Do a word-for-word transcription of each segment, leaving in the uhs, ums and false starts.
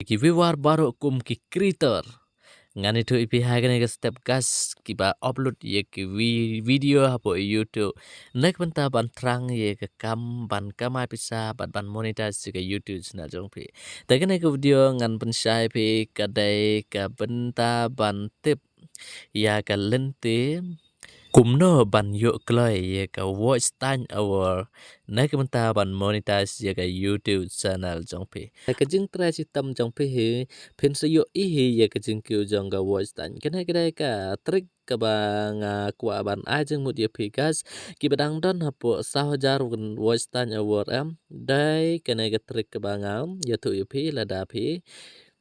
ki viewer baroh kum ki creator. Ngan ïathuh ïa phi ha kane ka step guys, kiba upload ïa ki vi-, video hapoh YouTube. Na ka bynta ban thrang ïa ka kam ban kamai pisa bad ban monetize ïa ka YouTube channel jong phi. Te kane ka video ngan pynshai ïa phi ka dei ka bynta ban tip ïa ka lynti kumno ban ïoh kloi ïa ka watch time hour na ka bynta ban monetize ïa ka YouTube channel jong phi. Ka jingtrai shitom jong phi hi, phin sa ïohi hi ïa ka jingkiew jong ka watch time. Kane ka dei ka trick kaba nga kwah ban ai jingmut ïa phi guys. Kiba dang don hapoh saw hajar watch time hour em. Dei kane ka trick kaba nga ïathuh ïa phi lada phi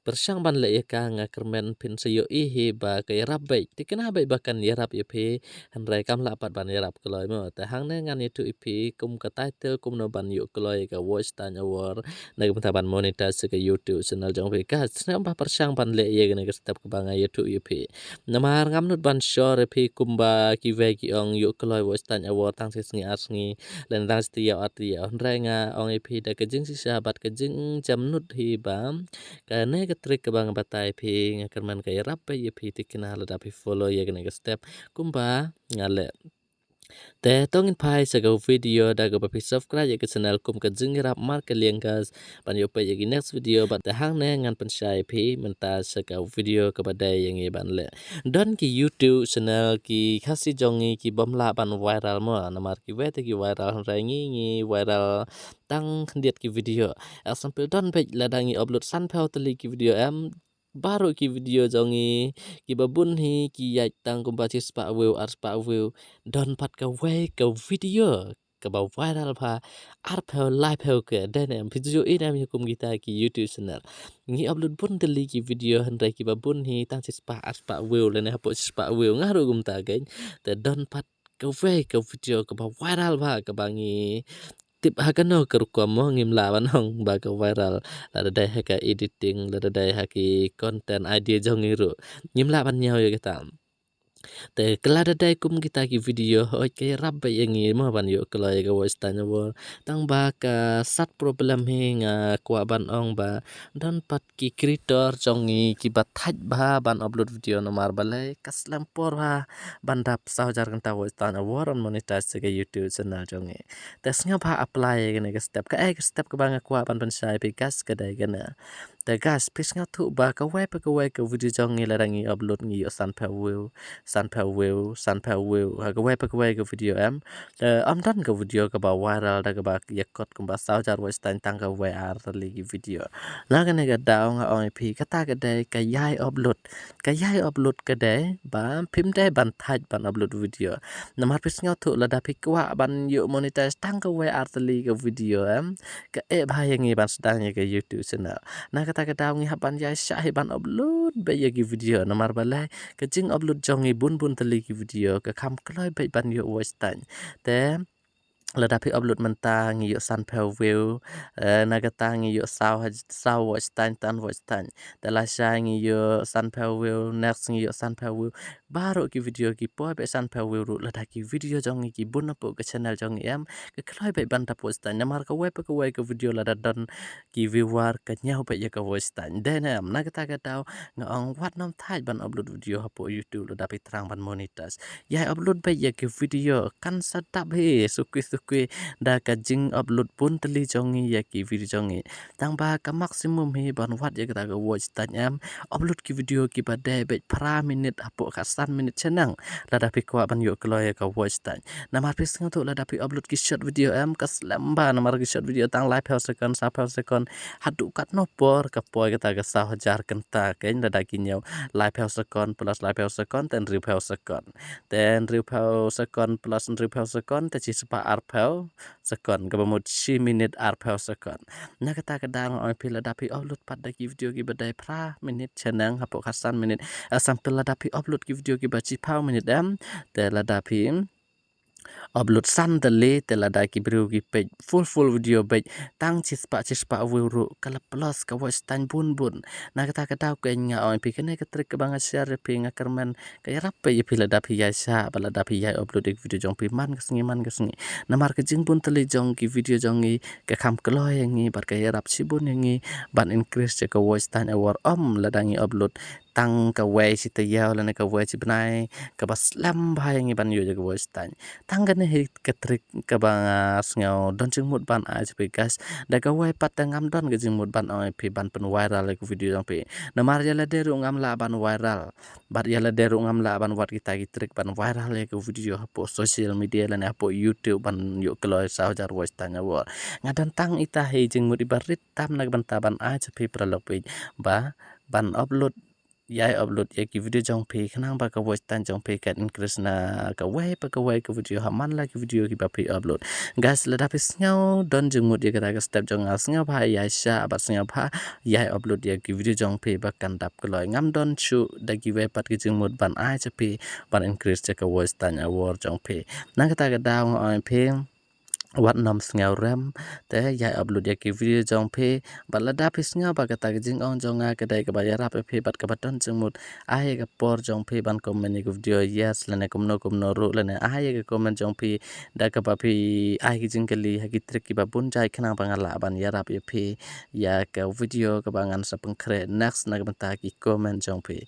pyrshang ban leh ïa ka, nga kyrmen phin sa ïohi hi ba ka ïarap beit. Te kane beit ba kan ïarap ïa phi, hynrei kam lah pat ban ïarap kloi mo. Te hangne ngan ïathuh ïa phi kum ka title kumno ban ïoh kloi ïa ka watch time hour na ka bynta ban monetize ïa ka YouTube channel jong phi. Ka sngewbha pyrshang ban leh ïa kane ka step kaba nga ïathuh ïa phi. Namar ngam nud ban shor ïa phi kumba kiwei ki ong ïoh kloi watch time hour tang shi sngi ar sngi, lane tang shi taïew ar taïew. Hynrei nga ong ïa phi da ka jingshisha bad ka jingjemnud hi ba kane ka trick kaba nga batai phi, nga kyrmen ka ïarap beit ïa phi. Te kane lada phi follow ïa kane ka step kumba nga leh. Te to ngin phai sha ka video da kaba phi subscribe ïa ka channel kum ka jingïarap markylliang guys, ban ïoh peit ïa ki next video. Bad te hangne ngan pynshai ïa phi mynta sha ka video kaba dei ïa ngi ban leh. Don ki YouTube channel ki Khasi jong ngi kibym lah ban viral mo, namar kiwei te ki viral, hynrei ngi ngi viral tang khyndiat ki video. Example, don beit lada ngi upload sanphew tylli ki video em, baroh ki video jong ngi kiba bun hi ki ïaid tang kumba shispah view, arspah view. Don pat kawei ka video kaba viral bha arphew laiphew K. Dei ne em? Phi ju ïohi ne em ïa kum kita ki YouTube channel? Ngi upload bun tylli ki video, hynrei kiba bun hi tang shispah arspah view lane hapoh shispah view, nga ruh kumta keiñ. Te don pat kawei ka video kaba viral bha kaba ngi tip ha kano ka rukom mo, ngim lah ban ong ba ka viral. Lada dei ha ka editing, lada dei ha ki content idea jong ngi ruh, ngim lah ban ñiew ïa kata. Te ka lada dei kum kita ki video, hooid ka ïarap beit ïa ngi mo ban ïoh kloi ïa ka watch time hour. Tang ba ka sat problem hi nga kwah ban ong ba don pat ki creator jong ngi kiba thait bha ban upload video, namar balei, ka slem por bha ban dap saw hajar kynta watch time hour ban monetize ïa ka YouTube channel jong ngi. Te sngewbha apply ïa kane ka step. Kaei ka step kaba nga kwah ban pynshai ïa phi guys, ka dei kane. Te guys, phi sngewthuh ba kawei pa kawei ka video jong ngi lada ngi upload ngi ïoh sanphew view, sanphew view, sanphew view ha kawei pa kawei ka video em. Te ym don ka video kaba viral da kaba ïakot kumba saw hajar watch time tang kawei ar tylli ki video. Na kane ka daw nga ong ïa phi, kata ka dei ka ïai upload. Ka ïai upload ka dei ba phim dei ban thait ban upload video. Namar phi sngewthuh lada phi kwah ban ïoh monetize tang kawei ar tylli ka video em, ka eh bha ïa ngi ban sdang ïa ka YouTube channel. Na kata ka daw ngi hap ban ïai shah hi ban upload beit ïa ki video, namar balei, ka jingupload jong ngi bun bun tylli ki video ka kham kloi beit ban ïoh watch time. Te lada phi upload mynta ngi ïoh sanphew view, eh, na kata ngi ïoh saw haj-, saw watch time, tan watch time. Te lashai ngi ïoh sanphew view, next ngi ïoh sanphew view. Baroh ki video ki poi beit sanphew view ruh, lada ki video jong ngi ki bun hapoh ka channel jong ngi em, ka kloi beit ban dap watch time. Namar kawei pa kawei ka video lada don ki viewer ka ñiew beit ïa ka watch time. Dei ne em? Na kata ka daw nga ong wat nym thait ban upload video hapoh YouTube lada phi thrang ban monetize. Ïai upload beit ïa ki video, kan sa dap hi suki suki da ka jingupload bun tylli jong ngi ïa ki video jong ngi. Tang ba ka maximum hi ban wad ïa kata ka watch time em, upload ki video kiba dei beit phra minit hapoh khatsan minit shaneng, lada phi kwah ban ïoh kloi ïa ka watch time. Namar phi sngewthuh lada phi upload ki short video em, ka slem bha, namar ki short video tang laiphew second, sawphew second, haduh katno por ka poi kata ka saw hajar kynta, keiñ lada ki ñiew laiphew second plus laiphew second, te hynriewphew second. Te hynriewphew second plus hynriewphew second, te shispah arphew second, kaba mut shi minit arphew second. Na kata ka daw nga ong ïa phi lada phi upload pat da ki video kiba dei phra minit shaneng hapoh khatsan minit. Example lada phi upload ki video kiba shiphew minit em, te lada phi upload san tylli te lada ki briew ki peit full full video beit tang shispah shispah view ruh ka la plus ka watch time bun bun. Na kata ka daw keiñ nga ong ïa phi kane ka trick kaba nga share ïa phi nga kyrmen ka ïarap beit ïa phi lada phi ïai shah bad lada phi ïai upload ïa ki video jong phi man ka sngi man ka sngi. Namar ka jingbun tylli jong ki video jong ngi ka kham kloi ïa ngi bad ka ïarap shibun ïa ngi ban increase ïa ka watch time hour, ym lada ngi upload tang kawei shi taïew lane kawei shi bnai kaba slem bha ïa ngi ban ïoh ïa ka watch time. Tang kane hi ka trick kaba nga sngew don jingmut ban ai sha phi guys. Da kawei pat te ngam don ka jingmut ban ong ïa phi ban pynviral ïa ka video jong phi. Namar ïa lade ruh ngam lah ban viral bad ïa lade ruh ngam lah ban wad kita ki trick ban viral ïa ka video hapoh social media lane hapoh YouTube ban ïoh kloi saw hajar watch time hour. Nga don tang ita hi jingmut iba rit tam na ka bynta ban ai sha phi paralok phi ba ban upload, ïai upload ïa ki video jong phi khnang ba ka watch time jong phi kan increase na kawei pa kawei ka video ha man la ki video kiba phi upload. Guys, lada phi sngew don jingmut ïa kata ka step jong nga, sngewbha ïai shah bad sngewbha ïai upload ïa ki video jong phi ba kan dap kloi. Ngam don shuh da kiwei pat ki jingmut ban ai sha phi ban increase ïa ka watch time hour jong phi. Na kata ka daw nga ong ïa phi wat nym sngew rem te ïai upload ïa ki video jong phi. Bad lada phi sngew ba kata ka jingong jong nga ka dei kaba ïarap ïa phi bad kaba don jingmut, ai ïa ka por jong phi ban comment ïa ka video yes lane kumno kumno ruh lane ai ïa ka comment jong phi da kaba phi ai ki jingkylli ha ki trick kiba bun jait khnang ba nga lah ban ïarap ïa phi ïa ka video kaba ngan sa pynkhreh next na ka bynta ki comment jong phi.